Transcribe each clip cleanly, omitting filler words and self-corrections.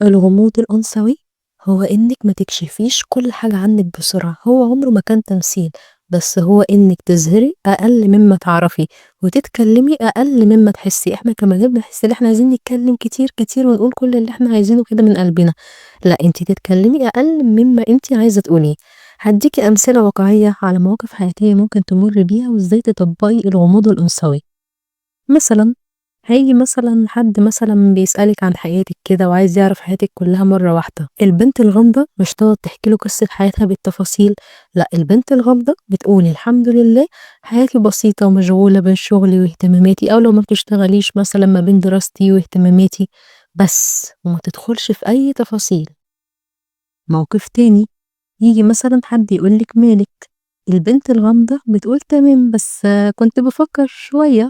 الغموض الأنثوي هو إنك ما تكشفيش كل حاجة عنك بسرعة، هو عمره ما كان تمثيل، بس هو إنك تظهري أقل مما تعرفي وتتكلمي أقل مما تحسي. إحنا كبنات بنحس إن إحنا عايزين نتكلم كتير كتير ونقول كل اللي إحنا عايزينه كده من قلبنا، لا أنت تتكلمي أقل مما أنت عايزة تقوليه. هديكي أمثلة واقعية على مواقف حياتية ممكن تمر بيها وإزاي تطبقي الغموض الأنثوي. مثلا هيجي مثلا حد مثلا بيسألك عن حياتك كده وعايز يعرف حياتك كلها مرة واحدة. البنت الغامضة مش تقعد تحكي له قصة حياتها بالتفاصيل، لا البنت الغامضة بتقول الحمد لله حياتي بسيطة ومشغولة بين شغلي واهتماماتي، أو لو ما بتشتغليش مثلا ما بين دراستي واهتماماتي بس، وما تدخلش في أي تفاصيل. موقف تاني يجي مثلا حد يقولك مالك، البنت الغامضة بتقول تمام بس كنت بفكر شوية،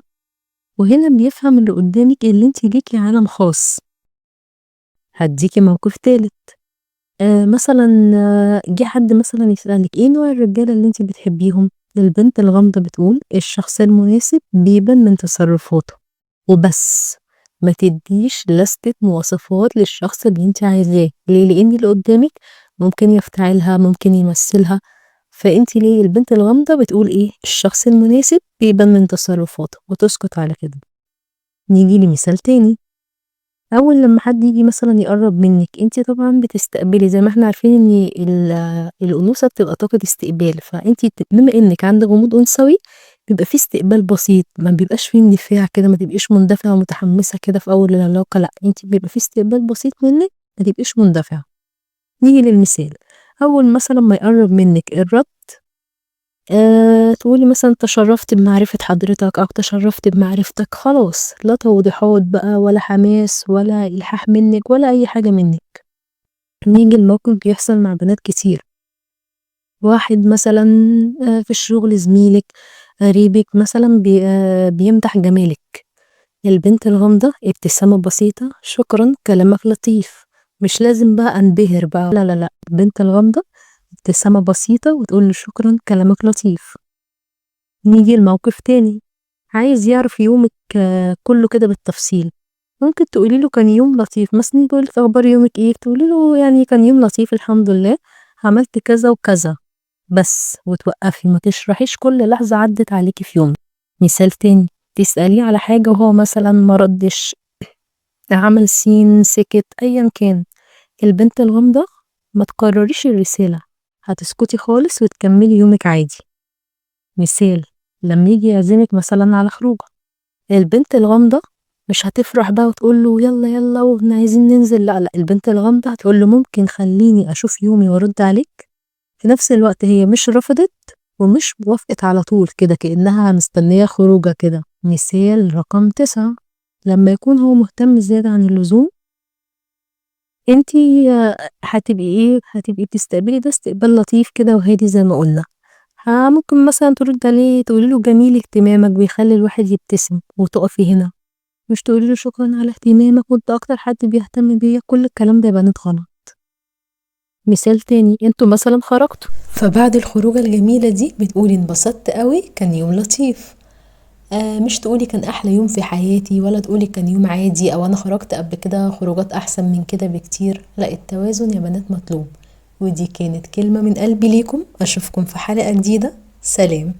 وهنا بيفهم اللي قدامك اللي انت ليكي عالم خاص. هديكي موقف تالت، مثلا جه حد مثلا يسألك ايه نوع الرجالة اللي انت بتحبيهم، البنت الغامضة بتقول الشخص المناسب بيبان من تصرفاته وبس، ما تديش لستة مواصفات للشخص اللي انت عايزاه. ليه؟ لان اللي قدامك ممكن يفتعلها، ممكن يمثلها، فانت ليه البنت الغامضة بتقول ايه؟ الشخص المناسب بيبان من تصرفاته، وتسكت على كده. نيجي لمثال تاني، اول لما حد يجي مثلا يقرب منك انت طبعا بتستقبلي، زي ما احنا عارفين ان الانوثة بتبقى طاقة استقبال، فانت بما انك عندك غموض انثوي بيبقى فيه استقبال بسيط، ما بيبقاش فيه اندفاع كده، ما تبقيش مندفعه ومتحمسه كده في اول العلاقة، لا انت بيبقى فيه استقبال بسيط منك، ما تبقيش مندفعه. نيجي للمثال، اول مثلا ما يقرب منك الرد، تقولي مثلا تشرفت بمعرفة حضرتك أو تشرفت بمعرفتك، خلاص لا توضيحات بقى ولا حماس ولا إلحاح منك ولا أي حاجة منك. نيجي الموقف بيحصل مع بنات كتير، واحد مثلا في الشغل زميلك قريبك مثلا بيمدح جمالك، البنت الغامضة ابتسامة بسيطة، شكرا كلامك لطيف، مش لازم بقى انبهر بقى، لا لا لا، البنت الغامضة ابتسامة بسيطة وتقول له شكرا كلامك لطيف. نيجي لموقف تاني، عايز يعرف يومك كله كده بالتفصيل، ممكن تقولي له كان يوم لطيف مثلا، يقول لك اخبار يومك ايه، تقولي له يعني كان يوم لطيف الحمد لله، عملت كذا وكذا بس، وتوقفي ما تشرحيش كل لحظة عدت عليكي في يومك. مثال تاني، تسأليه على حاجة وهو مثلا ما ردش، عمل سين سكت، ايا كان، البنت الغامضة ما تكرريش الرسالة، هتسكتي خالص وتكملي يومك عادي. مثال، لما يجي يعزمك مثلا على خروجه، البنت الغامضة مش هتفرح بقى وتقول له يلا يلا واحنا عايزين ننزل، لا لا، البنت الغامضة هتقول له ممكن خليني أشوف يومي وارد عليك. في نفس الوقت هي مش رفضت ومش وافقت على طول كده، كأنها مستنية خروجه كده. مثال رقم 9، لما يكون هو مهتم زيادة عن اللزوم، انتي هتبقي ايه؟ هتبقي بتستقبلي ده استقبال لطيف كده وهادي زي ما قلنا. ممكن مثلا ترد عليه تقولي له جميل اهتمامك بيخلي الواحد يبتسم، وتقفي هنا، مش تقولي له شكرا على اهتمامك وانت اكتر حد بيهتم بيا، كل الكلام ده يا بنات غلط. مثال تاني، انتوا مثلا خرجتوا، فبعد الخروجه الجميلة دي بتقولي انبسطت قوي كان يوم لطيف، مش تقولي كان احلى يوم في حياتي، ولا تقولي كان يوم عادي، او انا خرجت قبل كده خروجات احسن من كده بكتير. لا، التوازن يا بنات مطلوب. ودي كانت كلمة من قلبي ليكم، اشوفكم في حلقة جديدة، سلام.